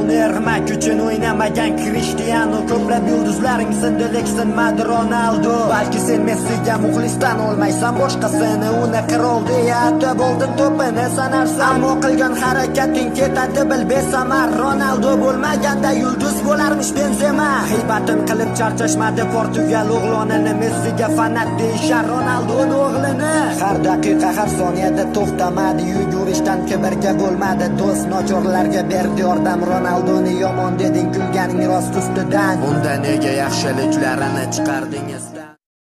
Ronaldoni ermak uchun o'ynamagan Krishtianu. Ko'plab yulduzlaring sindi, lek sinmadi Ronaldo. Balki sen Messiga muxlisdan olmaysan boshqasini. Uni qirol deya atab oldin to'pini sanarsan. Ammo qilgan harakating ketadi bil besamar. Ronaldo bo'lmaganda yulduz bo'larmish Benzema. G'iybatin qilib charchashmadi Portugal o'g'lonini. Messiga fanat deyishar Ronaldoni o'g'lini. Har daqiqa, har soniyada to'xtamadi yugurishdan, kibrga bo'lmadi do'st, nochorlarga berdi yordam. Ronaldoni yomon deding, kulganing rost ustidan. Unda nega yaxshiliklarini chiqardingiz?